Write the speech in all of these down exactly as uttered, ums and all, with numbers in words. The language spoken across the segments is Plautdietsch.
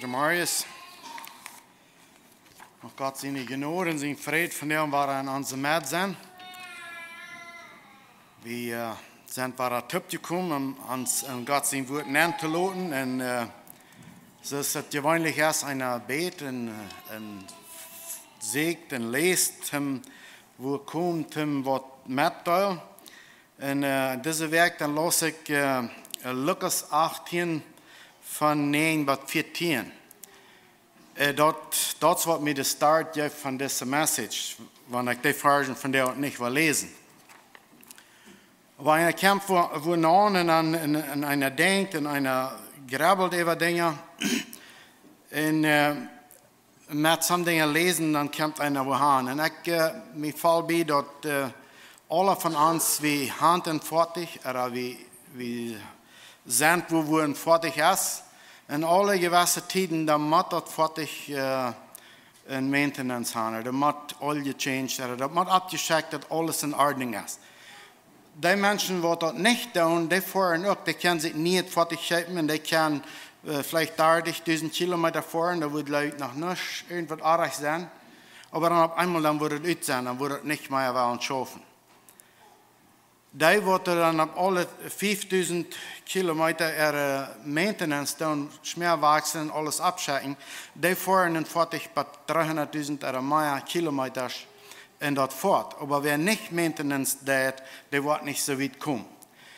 Marius. Noch Gott siene Jnod un sien Fräd von däm, waut en onse Med sent. Wie äh, sent wada toopjekomen, om ons en Gott sien Wuat nenn to loten. Un äh, soo aus daut jeweenlich es, eena bät un, äh, un sieekjt un läst, om wua kjemt, om waut mettodeelen. Un äh, dise Wäakj dan laus ekj äh, Lukas achtieen von näajen bat vieetieen. Äh, daut, daut es waut mie de Start jeef von dise Message, wan ekj de Varzen von dee nich well läsen. Oba eena kjemt wua, wua aun un dan en, en eena denkjt un eena grebbelt äwa Dinja. Un äh, met soone Dinja läsen, dan kjemt eena wua aun. Un ekj, äh, mie foll bie daut äh, aule von ons, wie haben een Foatich, ooda wie, wie sent wua, wua een Foatich es. Un aule jewesse Tieden, dan mott daut Foatich äh, en maintenance haben, ooda daut mott oil gechanged, ooda daut mott aufjecheckt, daut aules en Ordnunk es. Dee Menschen waut daut nich doonen, dee foaren uk, dee kjennen sikj nie een Foatich kjeepen un dee kjennen äh, veleicht dartich dusent Kilometa foaren, daut wudd veleicht noch nich irjentwaut oajch sennen. Oba dan opp eemol dan wudd et ut sennen, dan wudd et nich mea wellen schaufen. Dee waut dan opp aule fiefdusent Kilometa äare maintenance doonen, Schmäa wajchslen, aules aufschekjen, dee foaren een Foatich bat dreehundatdusent ooda mea Kilometa en daut Foatich. Oba wäa nich maintenance deit, dee woat nich soo wiet komen.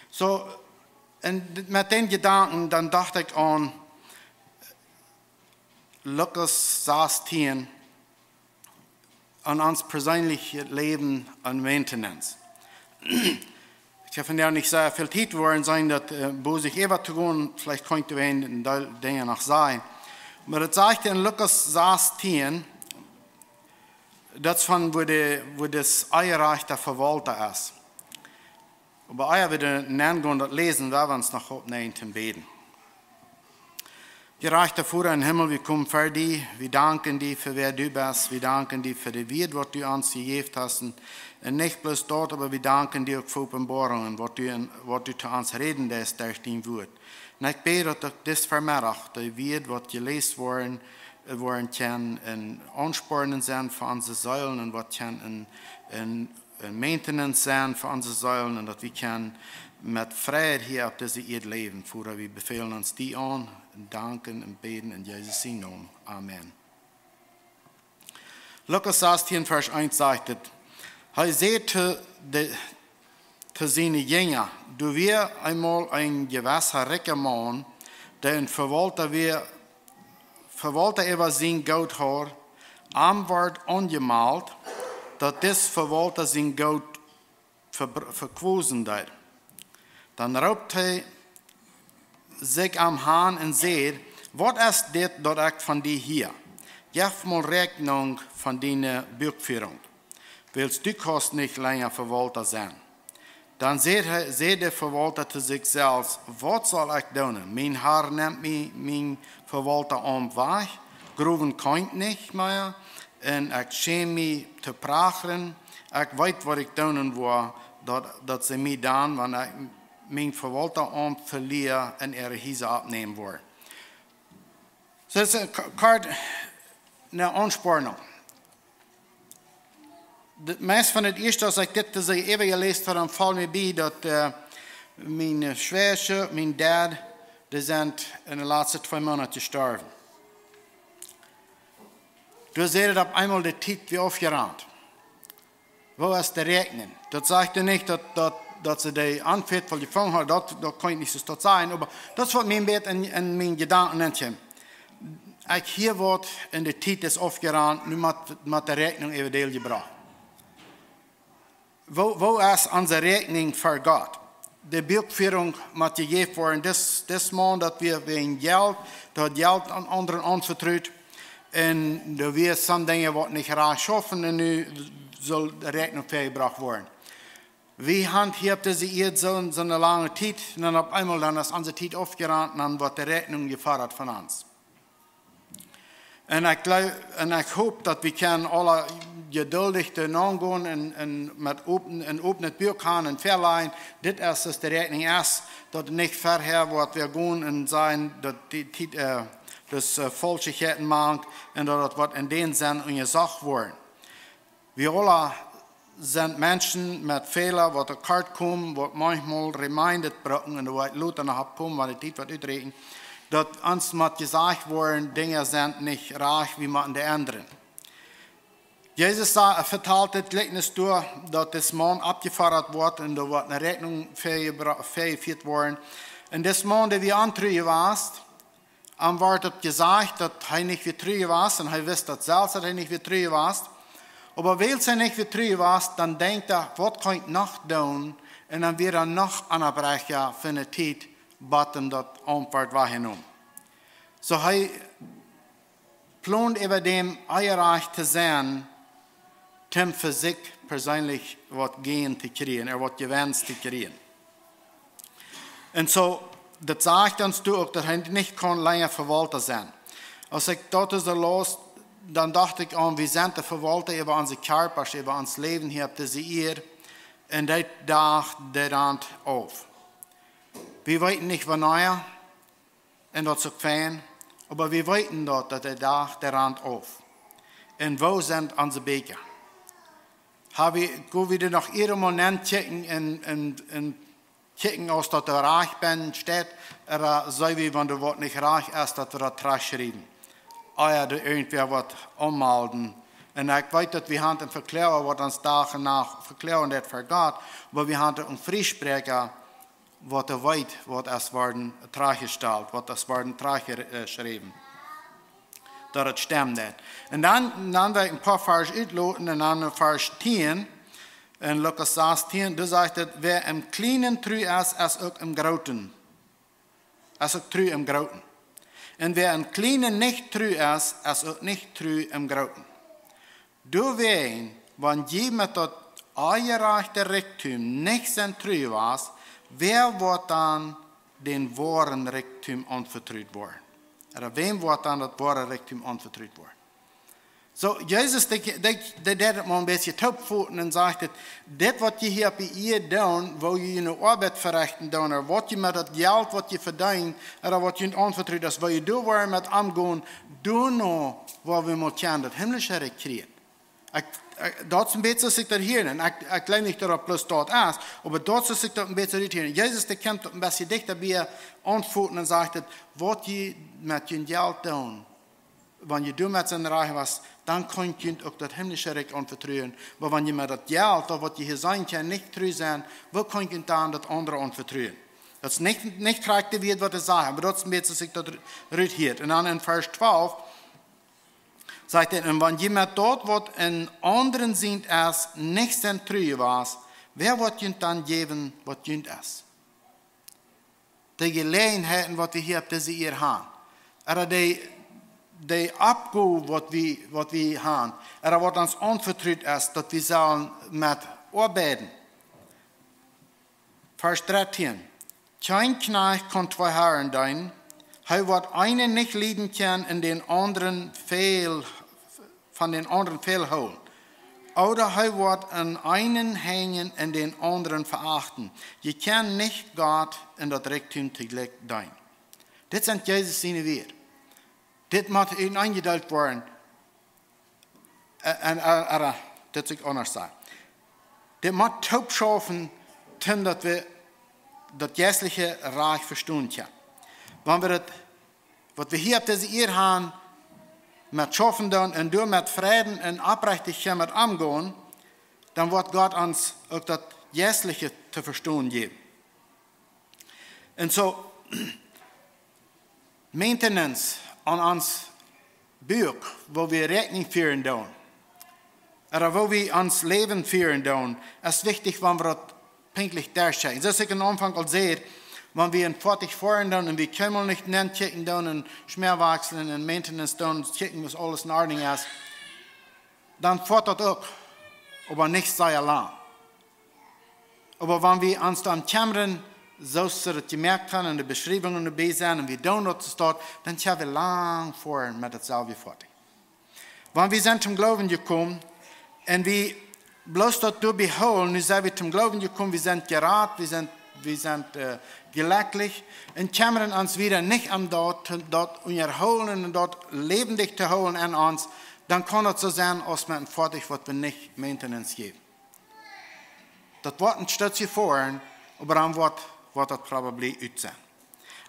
Soo, un met dän Jedanken, dan docht ekj aun Lukas sastieen, aun ons perseenlichet Läwen aun maintenance. Ekj hab vondoag nich soo väl Tiet, woaren sennen daut äh, bosich äwa to gonen, veleicht kaun ekj doa een Deel Dinja noch sajen. Oba daut sajcht en Lukas sastieen, daut es von wua de, wua dis onjerajchta Vewaulta es. Oba ea wie doa nenn gonen daut läsen, well wie ons noch oppnämen toom bäden. Jerajchta Voda em Himmel, wie komen ver die, wie danken die fa wäa du best, wie danken die fa de Wieed waut du ons jejäft hast, un, un nich bloos daut, oba wie danken die uk fa Openboarungen, waut du, en, waut du to ons räden deist derch dien Wuat. Un ekj bäd daut uk dis Vemeddach, de Wieed waut jeläst woaren, äh, woaren kjennen, een Aunspornen sennen fa onse Seelen un waut kjennen een, een een maintenance sennen fa onse Seelen un daut wie kjennen met Frieheit hia opp dise Ieed läwen. Voda, wie befälen ons die aun, danken un bäden en Jesus sien Nomen. Amen. Lukas sastieen Varsch eent sajcht et: Hee säd to de, to siene Jinja: Doa wia eemol een jewessa rikja Maun, dee een Vewaulta wia, Vewaulta äwa sien Goot haud. Am wort aunjemalt, daut dis Vewaulta sien Goot vebr-, vekwosen deed. Dan roopt hee sikj am han un säd: Waut es dit, daut ekj von die hia? Jeff mol Räakjnunk von diene Buakfierunk, wiels du kaust nich lenja Vewaulta sennen. Dan säd hee, säd de Vewaulta to sikj selfst: Waut saul ekj doonen? Mien Har nemt mie mien Vewaultaaumt wajch, Growen kaun ekj nich mea, un ekj schäm mie to prachren. Ekj weet, waut ekj doonen woa, daut, daut see mie dan, wan ekj mien Vewaultaaumt velia, en äare Hiesa oppnämen woaren. Soo, daut es een k-, kort ne Aunspornunk. De, meist von daut ieeschte, aus ekj dit dise äwa jeläst haud, dan foll mie bie daut äh, miene Schwäajascha, mien Dad, dee sent en de latste twee Moonat jestorwen. Doa säd et opp eemol, de Tiet wia aufjerant. Woo es de Räakjnunk? Daut sajcht doa nich, daut, daut, daut see dee onfit jefungen hauden, daut, daut kaun ekj nich soo daut sajen, oba daut es waut mie een bät en, en miene Jedanken nenkjeem. Ekj hia woat en de Tiet es aufjerant, nu mott, mott de Räakjnunk äwa däl jebrocht. Woo, woo es onse Räakjnunk ver Gott? De Buakfierunk mott jejäft woaren. Dis, dis Maun, daut wia wäajen Jelt, daut haud Jelt aun aundre aunvetrut. Un doa wia soone Dinja waut nich rajcht schaufen un nu saul de Räakjnunk väajebrocht woaren. Wie haben hia opp dise Ieed soo, soo ne lange Tiet un dan opp eemol dan es onse Tiet aufjerant un dan woat de Räakjnunk jefodat von ons. Un ekj jleew, un ekj hop daut wie kjennen aule jeduldich doa naungonen un, un met open, een opnet Buak haben un väalajen: Dit es, aus de Räakjnunk es, daut nich verhäa woat wäa gonen un sajen daut de Tiet äh, dus äh, Faulschheiten mank, un daut daut woat en dän Senn unjasocht woaren. Wie aula sent Menschen met Fäla, waut to kort komen, waut maunchmol reminded brucken, un doa woa ekj lota noch opp komen, wan de Tiet woat uträakjen, daut ons mott jesajcht woaren, Dinja sent nich rajcht, wie motten dee endren. Jesus sa-, vetalt dit Jlikjnis doa, daut dis Maun aufjefodat woat un doa woat eene Räakjnunk väajebra-, väajefieet woaren. Un dis Maun, dee wia ontru jewast, am woat daut jesajcht, daut hee nich wia tru jewast, un hee wist daut selfst, daut hee nich wia tru jewast. Oba wiels hee nich wia tru jewast, dan denkjt hee, waut kaun ekj noch doonen? Un dan wia hee noch aunjebroaken fa eene Tiet, bat am daut Auntwuat wajchjenomen. Soo hee plond äwa däm, onjerajcht to sennen, toom fa sikj perseenlich waut Gain to kjrieen, ooda waut Jewenst to kjrieen. Un soo, daut sajcht ons doa uk, daut hee nich kunn lenja Vewaulta sennen. Aus ekj daut soo laus, dan docht ekj aun, wie sent de Vewaulta äwa onse Kjarpasch, äwa ons Läwen hia opp dise Ieed. Un dee Dach, dee rant auf. Wie weeten nich wanea, un daut es uk fein, oba wie weeten daut, daut de Dach, dee rant auf. Un woo sent onse Bieekja? Ha wie, go wie dee noch irjemol nenkjikjen un, un, un kjikjen, aus daut doa rajcht benne steit, ooda saj wie, wan doa waut nich rajcht es, daut wie daut trigjschriewen? Ea doa irjentwäa waut aunmelden. Un ekj weet, daut wie haben een Vekloaga, waut ons Dach un Nacht vekloagen deit ver Gott, oba wie haben uk een Friespräakja, waut doa weet, waut es worden trigjjestalt, waut es worden trigjjeschräwen. Daut et stemmen deit. Un dan, dan well ekj een poa Varsch utloten un dan en Varsch tieen, en Lukas sastieen, doa sajcht et: Wäa em Kjlienen tru es, es uk em Grooten. Es uk tru em Grooten. Un wäa em Kjlienen nich tru es, es uk nich tru em Grooten. Doawäajen, wan jie met daut onjerajchte Rikjdom nich sent tru jewast, wäa woat dan dän woaren Rikjdom aunvetrut woaren? Ooda wäm woat dan daut woare Rikjdom aunvetrut woaren? Soo, Jesus, dee, dee, dee deit et mau een bät toopfoten un sajcht et: Dit, waut jie hia opp de Ieed doonen, woo jie june Oabeit verechten doonen, ooda waut jie met daut Jelt, waut jie vedeenen, ooda waut junt aunvetrut es, woo jie doa woaren met omgonen, doano woa wie mol kjennen daut himlische Rikj kjrieen. Ekj, ekj, daut es een bät soo aus ekj daut hia, un ekj, ekj jleew nich, daut et bloos daut es, oba daut es soo aus ekj daut een bät soo hia. Jesus, dee kjemt daut een bät dichta bie aunfoten un sajcht et: Waut jie met jun Jelt doonen, wan jie doamet sent rajcht jewast, dan kaun jie uk daut himlische Rikj aunvetruen. Oba wan jie met daut Jelt, daut waut jie hia seenen kjennen, nich tru sent, woo kaun jie dan daut aundre aunvetruen? Daut es nich, nich krakjt de Wieed, waut hee sajcht, oba daut es een bät soo aus ekj daut ru-, ruthia. Un dan en Varsch twalf sajcht et: Un wan jie met daut, waut en aundren sient es, nich sent tru jewast, wäa woat junt dan jäwen, waut junt es? De Jeläajenheiten, waut wie hia opp dise Ieed haben, ooda de, de Oppgow, waut wie, waut wie haben, ooda waut ons aunvetrut es, daut wie sellen met oabeiden. Varsch dartieen: Kjeen Kjnajcht kaun twee Harn deenen, hee woat eenen nich lieden kjennen un dän aundren väl, von dän aundren väl hoolen. Ooda hee woat aun eenen henjen un dän aundren veachten. Jie kjennen nich Gott un daut Rikjdom toojlikj deenen. Dit sent Jesus siene Wieed. Dit mott enjedeelt woaren. En, en, en, en, dit saul ekj aundasch sajen. Dit mott toop schaufen, toom daut wie daut jeistliche Rikj vestonen kjennen. Wan wie daut, waut wie hia opp dise Ieed haben, met schaufen doonen un doa met Fräd un Oprechtichkjeit met omgonen, dan woat Gott ons uk daut Jeistliche to vestonen jäwen. Un soo, Maintenance aun ons Buak, woo wie Räakjnunk fieren doonen, ooda woo wie ons Läwen fieren doonen, es wichtich, wan wie daut pinkjlich derchkjikjen. Soo aus ekj aum Aunfank aul säd, wan wie een Foatich foaren doonen un wie kjennen nich nenkjikjen doonen un Schmäa wajchslen un Maintenance doonen, kjikjen, aus aules en Ordnunk es, dan foat daut uk, oba nich sea lang. Oba wan wie ons dan kjemmren, soo aus see daut jemoakt haben un de Beschriewungen doabie sent, un wie doonen daut soo, dan kjenn wie lang foaren met daut selwje Foatich. Wan wie sent toom Gloowen jekomen, un wie bloos daut doabie hoolen, nu sent wie toom Gloowen jekomen, wie sent jerat, wie sent, wie sent, äh, jlekjlich un kjemmren ons wieda nich om daut, daut unjahoolen un daut läwendich to hoolen aun ons, dan kaun daut soo sennen aus met een Foatich, waut wie nich maintenance jäwen. Daut woat een Stootje foaren, oba dan woat, woat daut probably utsennen.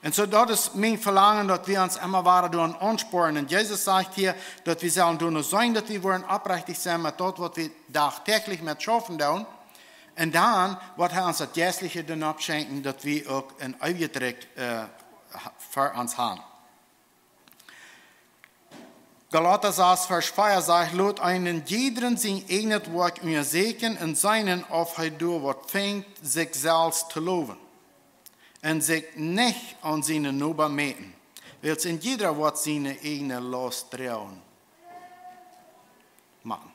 Un soo, daut es mien Velangen, daut wie ons emma wieda doonen aunspornen. Un Jesus sajcht hia, daut wie sellen doonen sennen, daut wie woaren oprechtich sennen met daut, waut wie dagtäglich met schaufen doonen. Un dan woat hee ons daut Jeistliche dan uk schenkjen, daut wie uk een eewjet Rikj, äh, ha-, fa ons haben. Galata sas Varsch vea sajcht: "Lot eenen jiedren sien eejnet Woakj unjasieekjen un seenen, auf hee doa waut finjt, sikj selfst to lowen, un sikj nich aun sienen Noba mäten, wiels een jiedra woat siene eejne Laust droagen motten."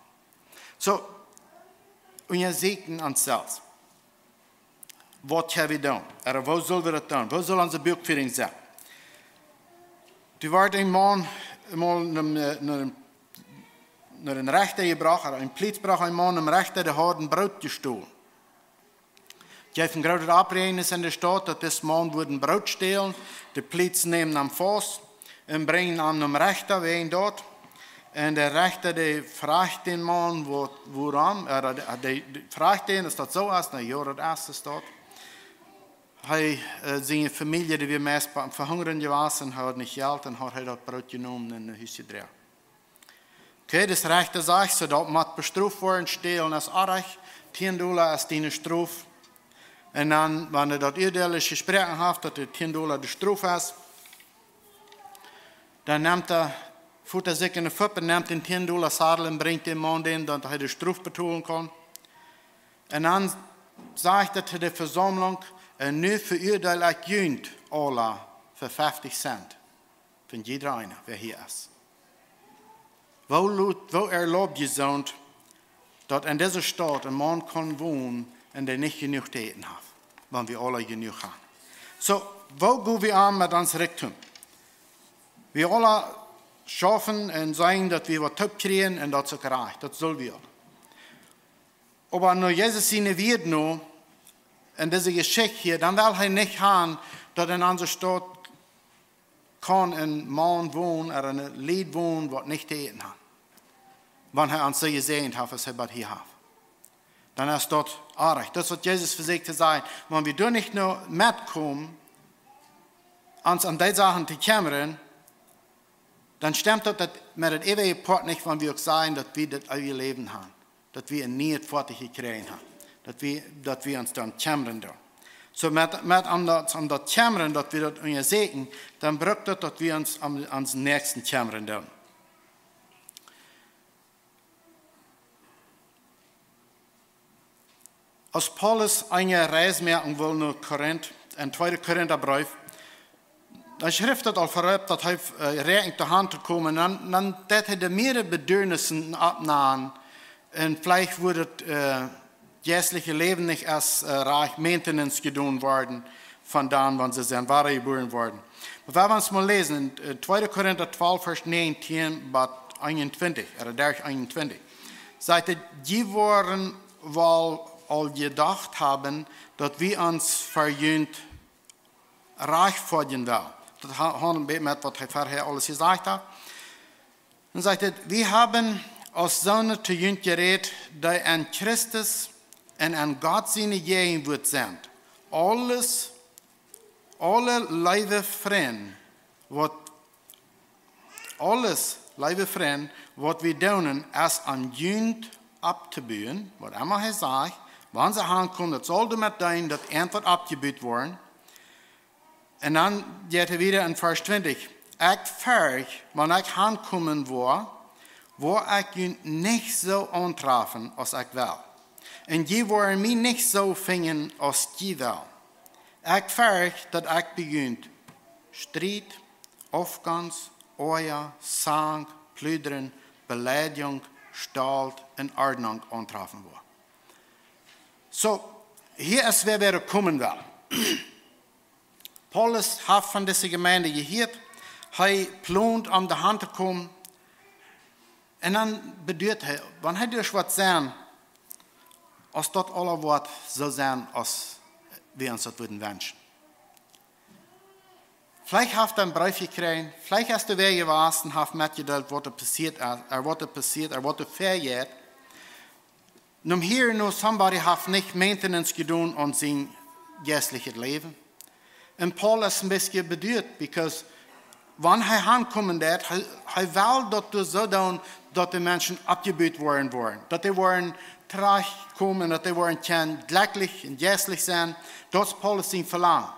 Soo, unjasieekjen ons selfst. Waut kjenn wie doonen? Ooda woo sell wie daut doonen? Woo saul onse Buakfierinj sennen? Doa wort een Maun mol no, no, no een Rechta jebrocht, ooda een Plietz brocht een Maun no dän Rechta, dee haud een Broot jestolen. Daut jeef een grootet Oppräajen en de Staut, daut dis Maun wudd een Broot stälen. De Plietz neemen am faust un brinjen am no dän Rechta wäajen daut. Un de Rechta, dee fruach dän Maun, waut, wuarom, äh, dee, dee fruach dän, es daut soo aus, na jo, daut es daut. Hee, äh, siene Famielje, dee wia meist bie, vehungren jewast, haud nich Jelt, un haud hee daut Broot jenomen un no Hus jedroagen. Okay, daut Rechta sajcht, soo daut mott bestroft woaren, stälen es oajch, tieen Dolla es diene Strof. Un dan, wan hee daut Uadeel jesproaken haft, daut de tieen Dolla de Strof es, dan nemt hee, foat hee sikj enne Fupp un nemt dän tieen Dolla Sadel un brinjt dän Maun dän, daut hee de Strof betolen kaun. Un dan sajcht hee to de Vesaumlunk: "Un nu veuadeel ekj junt aula fa feftich Cent." Von jiedra eena, wäa hia es. Woo lot, woo erlaubt jie soont, daut en dise Staut een Maun kaun wonen un dee nich jenuach to äten haft, wan wie aula jenuach haben? Soo, woo go wie om met ons Rikjdom? Wie aula schaufen un seenen, daut wie waut toop kjrieen un daut es uk rajcht, daut sell wie uk. Oba no Jesus siene Wieed no, en dise Jeschicht hia, dan well hee nich haben, daut en onse Staut kaun een Maun wonen ooda een Lied wonen, waut nich to äten haft. Wan hee ons soo jesäajent haft, aus hee daut hia haft, dan es daut oajch. Daut es, waut Jesus vesieekjt to sajen. Wan wie doa nich no metkomen, ons om dee Sachen to kjemmren, dan stemt daut, daut met daut eewje Poat nich, wan wie uk sajen, daut wie daut eewje Läwen haben, daut wie een nieet Foatich jekjräajen haben, daut wie, daut wie ons dan kjemmren doonen. Soo met, met om daut, om daut kjemmren, daut wie daut unjasieekjen, dan brukt daut, daut wie ons om, om onsen Näakjsten kjemmren doonen. Aus Paulus eene Reis moaken wull no Korinth, en tweede Korinthbreef, dan schrift daut aul verut, daut hee, äh, räakjent doa han to komen. Dan, dan deed hee de mierere Bedürfnisse oppnämen. Un veleicht wudd daut, äh, jeistliche Läwen nich aus, äh, rajcht maintenance jedonen woaren, von dan, wan see sent wadajebuaren worden. Oba wie wellen ons mol läsen, en, äh, tweede Korinth twalf, Varsch näajentieen bat eenuntwintich, ooda derch eenuntwintich. Sajcht et: "Jie woaren woll aul jedocht haben, daut wie ons ver junt rajchtfoadjen wellen." Daut ha-, haft een bät met waut hee verhäa aules jesajcht haft. Dan sajcht et: "Wie haben aus soone to junt jerät, dee en Christus un en Gott siene Jäajenwuat sent. Aules, aule leewe Frind, waut, aules, leewe Frind, waut wie doonen, es om junt opptobuen." Waut emma hee sajcht, wan see hankomen, daut saul doamet deenen, daut irjentwaut oppjebut woat. Un dan jeit hee wieda en Varsch twintich: "Ekj fercht, wan ekj hankomen woa, woa ekj junt nich soo aunträfen aus ekj well. Un jie woaren mie nich soo finjen aus jie wellen. Ekj fercht, daut ekj bie junt Striet, Aufgonst, Oaja, Zank, Pludren, Beleidjunk, Stolt un Ordnunk aunträfen woa." Soo, hia es wäa, wäa komen well. Paulus haft von dise Jemeent jehieet, hee plont om doa han to komen. Un dan beduat hee, wan hee derch waut sennen, aus daut aula woat soo sennen, aus wie ons daut wudden wenschen. Veleicht haft hee een Breef jekjräajen, veleicht es hee wea jewast un haft metjedeelt, waut doa passieet, äh, waut doa passieet, äh, waut doa väajeit. Nom hieren no, somebody haft nich maintenance jedonen aun sien jeistlichet Läwen. Un Paulus es een bät beduat, because wan hee aunkomen deed, hee, hee well daut doa soo doonen, daut de Menschen oppjebut woaren, woaren. Daut dee woaren trigjkomen, daut dee woaren kjennen jlekjlich un jeistlich sennen. Daut es Paulus sien Velangen.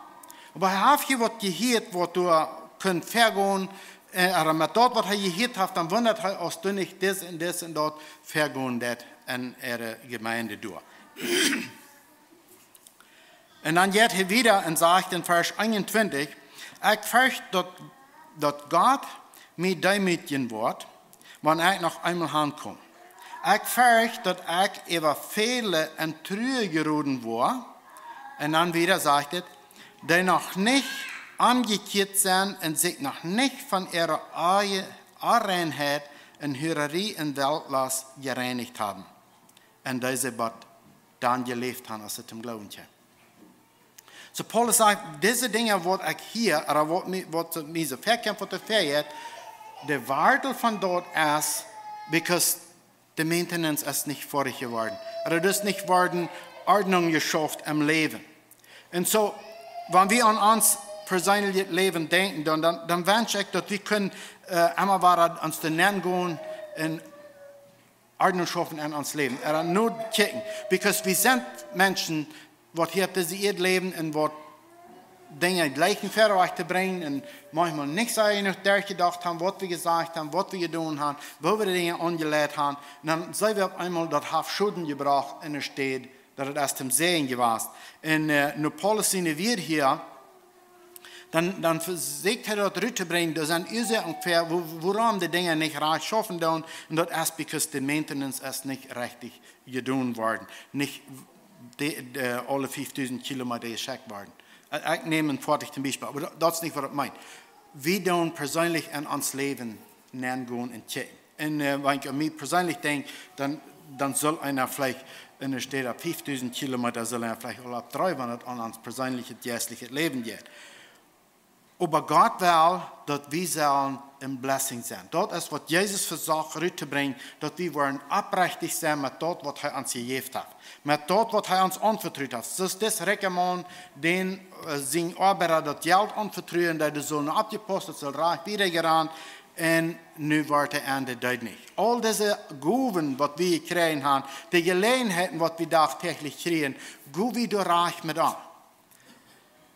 Oba hee haft hia waut jehieet, waut doa kunn väagonen, äh, oba met daut, waut hee jehieet haft, dan wundat hee, aus doa nich dit un dit un daut väagonen deed en äare Jemeent doa. Un dan jeit hee wieda un sajcht en Varsch eenuntwintich: "Ekj fercht daut, daut Gott mie deemootjen woat, wan ekj noch eemol aunkom. Ekj fercht, daut ekj äwa väle en Trua jeroden woa." Un dan wieda sajcht et: "Dee noch nich omjekjieet sent un sikj noch nich von äare Oje-, Onreinheit un Hurarie un Weltlost jereinicht haben. Un dee see bat dan jeläft haben, aus see toom Gloowen kjeemen." Soo Paulus sajcht, dise Dinja, waut ekj hia, oda waut mie, waut mie soo väakjemt, waut doa väajeit, de Wartel von daut es, because de maintenance es nich foadich jeworden. Oda daut es nich worden Ordnunk jeschauft em Läwen. Un soo, wan wie aun ons perseenlichet Läwen denkjen, dan, dan, dan wensch ekj, daut wie kjennen, äh, emma wada ons doa nengonen un Ordnunk schaufen en ons Läwen. Oda no kjikjen. Because wie sent Menschen, waut hia opp dise Ieed läwen un waut Dinja jlikj en Verwajch to brinjen un maunchmol nich soo jenuach derchjedocht haben, waut wie jesajcht haben, waut wie jedonen haben, woo wie de Dinja aunjeleit haben. Un dan seenen wie opp eemol, daut haft Schoden jebrocht en de Städ, daut et es toom Säajen jewast. Un, äh, no Paulus siene Wieed hia, dan, dan vesieekjt hee daut rut to brinjen, doa sent Uasoaken fa, woo-, wuarom de Dinja nich rajcht schaufen doonen, un daut es because de maintenance es nich rajcht jedonen worden. Nich de, de, aule fiefdusent Kilomeeta jeschekjt worden. Äh, ekj näm een Foatich toom Biespel, oba daut, daut es nich, waut ekj meen. Wie doonen perseenlich en ons Läwen nengonen un kjikjen. Un, äh, wan ekj aun mie perseenlich denkj, dan, dan saul eena veleicht en de Städ fiefdusent Kilomeeta, saul eena veleicht aul opp dree, wan et aun ons perseenlichet jeistlichet Läwen jeit. Oba Gott well, daut wie sellen een Blessing sennen. Daut es, waut Jesus vesocht rut to brinjen, daut wie woaren oprechtich sennen met daut, waut hee ons jejäft haft. Met daut, waut hee ons aunvetrut haft. Soo aus dis rikja Maun, dän, äh, sien Oabeida daut Jelt aunvetruen, daut dee soo oppjepaust, daut saul rajcht wieda gonen, un nu woat hee en de Deed nich. Aul dise Gowen, waut wie jekjräajen haben, de Jeläajenheiten, waut wie dagtäglich kjrieen, go wie doa rajcht met om?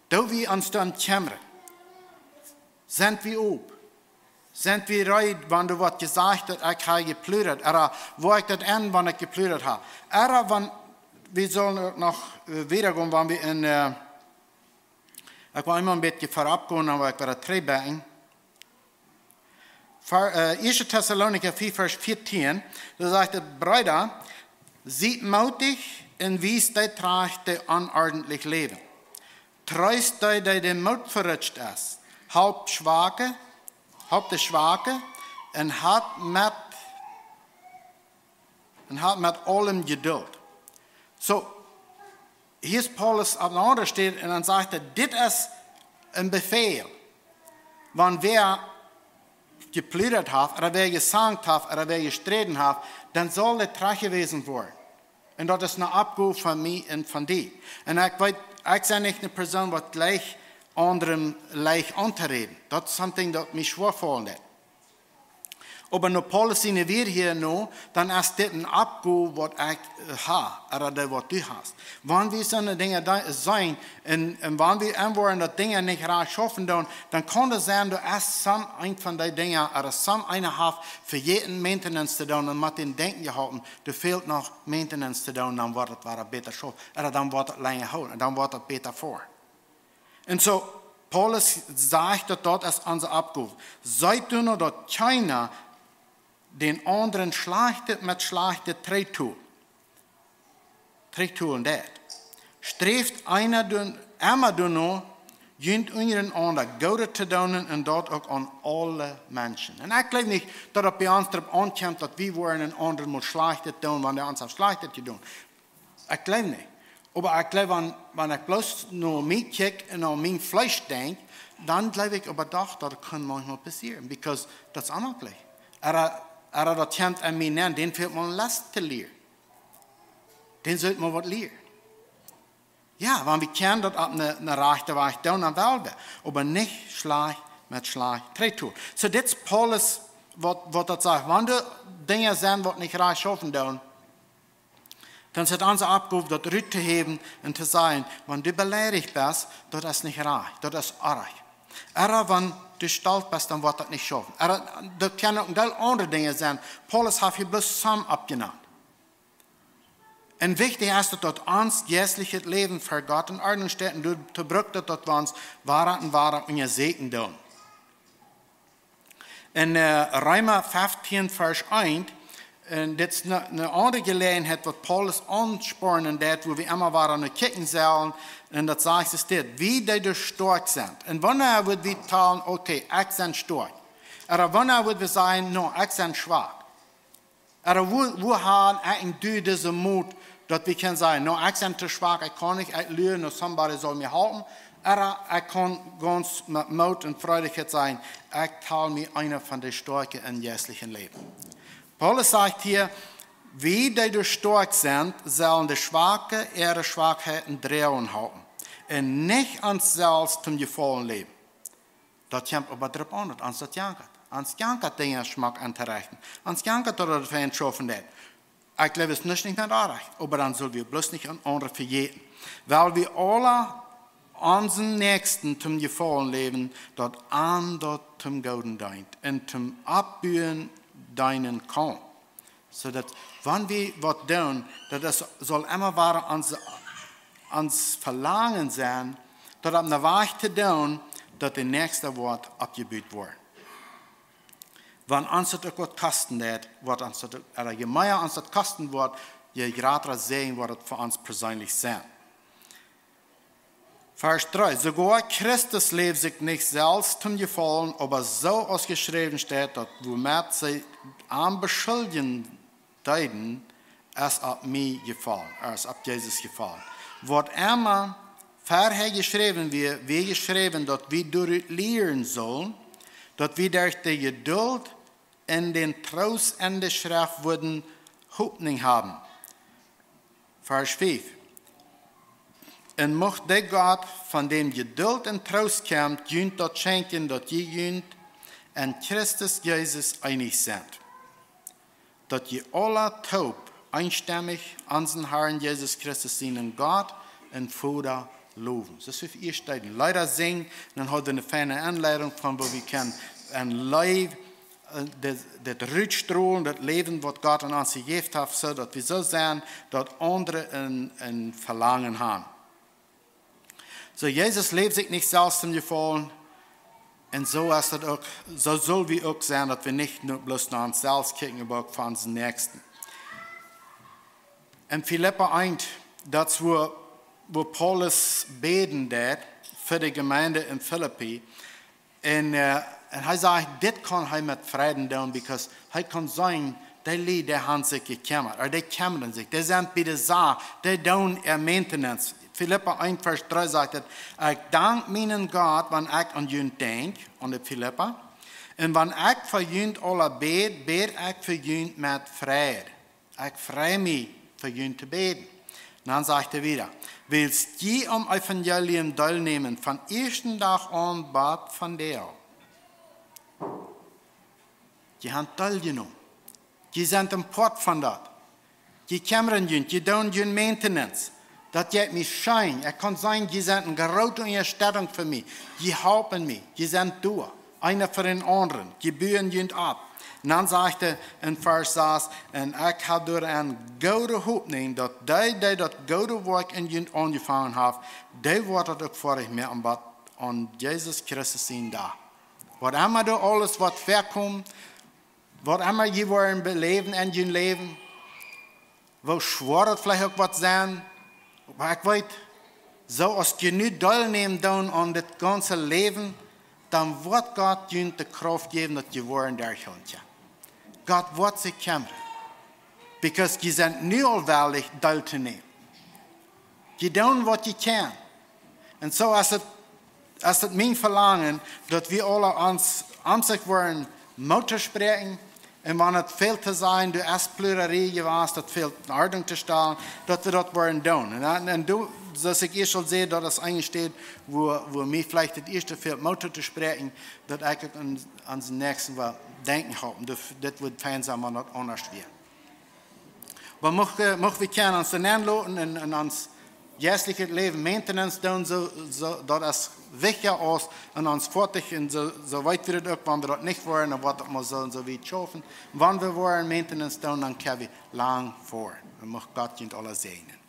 Doo wie ons doarom kjemmren? Sent wie op? Sent wie reed, wan doa woat jesajcht, daut ekj hab jepludat? Oda woa ekj daut en, wan ekj jepludat hab? Oda wan, wie sellen uk noch, äh, wieda gonen, wan wie en, äh, ekj well eemol een bät verop gonen, dan woa ekj wada trigjgonen. Ver-, äh, Ieeschte Tessalonicha vea, Varsch vieetieen, doa sajcht et: "Breeda, siet mootich un wiest dee trajcht, dee onordentlich läwen. Treest dee, dee de Moot verutscht es. Halpt Schwake, halpt de Schwake un hat met, un hat met aulem Jeduld." Soo, hia es Paulus opp eene aundre Städ un dan sajcht hee: "Dit es een Befäl. Wan wäa jepludat haft, oda wäa jesankt haft, oda wäa jesträden haft, dan saul dee trajchtjewäsen woaren. Un daut es eene Oppgow von mie un von die." Un ekj weet, ekj sie nich eene Persoon, waut leicht aundrem leicht auntoräden. Daut es something, daut mie schwoa faulen deit. Oba no Paulus siene Wieed hia no, dan es dit eene Oppgow, waut ekj, äh, hab, oda dee, waut du hast. Wan wie soone Dinja doa seenen, un, un wan wie enwoaren, daut Dinja nich rajcht schaufen doonen, dan kaun et sennen, doa es soon eent von dee Dinja, oda soon eena haft vejäten maintenance to doonen un met dän Denkjen jeholpen, doa fält noch maintenance to doonen, dan woat et wada bäta schaufen, oda dan woat et lenja hoolen, un dan woat et bäta foaren. Un soo, Paulus sajcht, daut daut es onse Oppgow. Seet doano, daut kjeena dän aundren Schlajchtet met Schlajchtet trigjtol-, trigjtolen deit. Sträft eena doa-, emma doano, junt unjarenaunda Goodet to doonen un daut uk aun aule Menschen. Un ekj jleew nich, daut et bie ons doaropp aunkjemt, daut wie woaren eenen aundren mol Schlajchtet doonen, wan dee ons haft Schlajchtet jedonen. Ekj jleew nich. Oba ekj jleew, wan, wan ekj bloos no mie kjikj un no mien Fleesch denkj, Dan jleew ekj oba doch, daut kaun maunchmol passieren, because daut es onmajlich. Ea, ea daut kjemt aun mie nenn, dän fält mau een Lest to lieren. Dän sull mau waut lieren. Jo, wan wie kjennen daut opp een, een rajchten Wajch doonen, dan well wie. Oba nich Schlajcht met Schlajcht trigjtun. Soo, dit es Paulus, waut, waut daut sajcht. Wan doa Dinja sent, waut nich rajcht schaufen doonen, dan es et onse Oppgow, daut rut to häwen un to sajen, wan du beleidicht best, daut es nich rajcht, daut es oajch. Ea wan du stolt best, dan woat daut nich schaufen. Ea, daut kjennen uk een Deel aundre Dinja sennen. Paulus haft hia bloos some oppjenant. Un wichtich es daut, daut ons jeistlichet Läwen ver Gott en Ordnunk steit un doatoo brukt daut, daut wie ons wada un wada unjasieekjen doonen. En, äh, Reema feftieen, Varsch eent, un dit es eene, eene aundre Jeläajenheit, waut Paulus aunspornen deed, wua wie emma wada no kjikjen sellen, un daut sajcht es dit: Wie, dee doa stoakj sent. Un wanea wudd wie talen, okay, ekj sie stoakj? Ooda wanea wudd wie sajen, no, ekj sie schwak? Ooda wua, wua ha ekj un du disen Moot, daut wie kjennen sajen, no, ekj sie too schwak, ekj kaun nich, ekj lua, no, somebody saul mie halpen. Ooda ekj kaun gaunz met Moot un Freidichkjeit sajen, ekj tal mie eena von de Stoakje em jeistlichen Läwen. Paulus sajcht hia: Wie, dee doa stoakj sent, sellen de Schwake äare Schwakheiten droagen halpen un nich ons selfst toom Jefaulen läwen. Daut kjemt oba doaropp aun, daut ons daut jankat. Ons jankat Dinja schmock auntorechten. Ons jankat daut, daut wie schaufen doonen. Ekj jleew, et es nuscht nich met oajch, oba dan sell wie bloos nich aun aundre vejäten. Wiels wie aula onsen Näakjsten toom Jefaulen läwen, daut an daut toom Gooden deent un toom Oppbuen deenen kaun. Soo daut, wan wie waut doonen, daut et saul emma wada ons, ons Velangen sennen, daut opp een Wajch to doonen, daut de Näakjste woat oppjebut woaren. Wan ons daut uk waut kosten deit, woat ons daut uk, ooda je mea ons daut kosten woat, je jrata Säajen woat et fa ons perseenlich sennen. Varsch dree: Soogoa Christus läwd sikj nich selfst toom Jefaulen, oba soo aus jeschräwen steit, daut wuamet see am beschuldjen deeden, es opp mie jefaulen, es opp Jesus jefaulen. Waut emma verhäa jeschräwen wia, wia jeschräwen, daut wie doarut lieren sullen, daut wie derch de Jeduld un dän Troost en de Schreft wudden Hopninj haben. Varsch fief: Un mucht de Gott, von däm Jeduld un Troost kjemt, junt daut schenkjen, daut jie junt en Christus Jesus eenich sent, daut jie aula toop eenstemmich onsen Harn Jesus Christus, sienen Gott un Voda, lowen. Soo aus wie ieescht deeden, Leeda sinjen, dan hauden wie eene feine Aunleitunk von woo wie kjennen en Leew, äh, dit, dit rutstrolen, daut Läwen, waut Gott aun ons jejäft haft, soo daut wie soo sent, daut aundre een, een Velangen haben. Soo, Jesus läwd sikj nich selfst toom Jefaulen. Un soo es daut uk, soo sell wie uk sennen, daut wie nich no, bloos no ons selfst kjikjen, oba uk fa onsen Näakjsten. En Filippa eent, daut es wua, wua Paulus bäden deed fa de Jemeent en Filippi. Un, äh, un hee sajcht, dit kunn hee met Freiden doonen, because hee kunn seenen, dee Lied, dee haben sikj jekjemmat, ooda dee kjemren sikj, dee sent bie de Sach, dee doonen äa maintenance. Filippa eent Varsch dree sajcht et: Ekj dank mienen Gott, wan ekj aun junt denkj, aun de Filippa. Un wan ekj fa junt aula bäd, bäd ekj fa junt met Freid. Ekj frei mie, fa junt to bäden. Dan sajcht hee wieda: Wiels jie aum Evangelium deelnämen, von ieeschten Dach aun bat vondoag. Jie haben deeljenomen. Jie sent een Poat von daut. Jie kjemren junt, jie doonen june maintenance. Daut jeit mie scheen. Ekj kaun seenen, jie sent eene groote Unjastettunk fa mie. Jie halpen mie. Jie sent doa, eena fa dän aundren. Jie buen junt opp. Un dan sajcht hee en Varsch sas: Un ekj hab doa eene goode Hopninj, daut dee, dee daut goode Woakj en junt aunjefongen haft, dee woat daut uk foadich moaken bat aun Jesus Christus sienen Dach. Waut emma doa aules woat väakomen, waut emma jie woaren beläwen en jun Läwen, woo schwoa daut veleicht uk woat sennen, oba ekj weet, soo aus jie nu deelnämen doonen aun dit gaunze Läwen, dan woat Gott junt de Krauft jäwen, daut jie woaren derchhoolen kjennen. Gott woat sikj kjemren, because jie sent nu aul wellich deel to nämen. Jie doonen waut jie kjennen. Un soo es et es daut mien Velangen, daut wie aule ons, ons sikj woaren Moot to spräakjen, un wan et fält to sajen, doa es Pludrerie jewast, daut fält Ordnunk to stalen, daut wie daut woaren doonen. Un, un doa, soo aus ekj ieescht aul säd, daut es eene Städ, wua, wua mie veleicht daut ieeschte fält Moot to spräakjen, daut ekj uk aun, aun onsen Näakjsten well denkjen halpen. Dit, dit wudd fein sennen, wan daut aundasch wia. Oba mucht, mucht wie kjennen ons doa nenloten un, un ons jeistlichet Läwen maintenance doonen, soo, soo, daut es wichtja aus en ons Foatich un soo, soo wiet wie daut uk, wan wie daut nich woaren, dan woat daut mau soo un soo wiet schaufen. Wan wie woaren maintenance doonen, dan kjenn wie lang foaren. Un mucht Gott junt aula säajnen.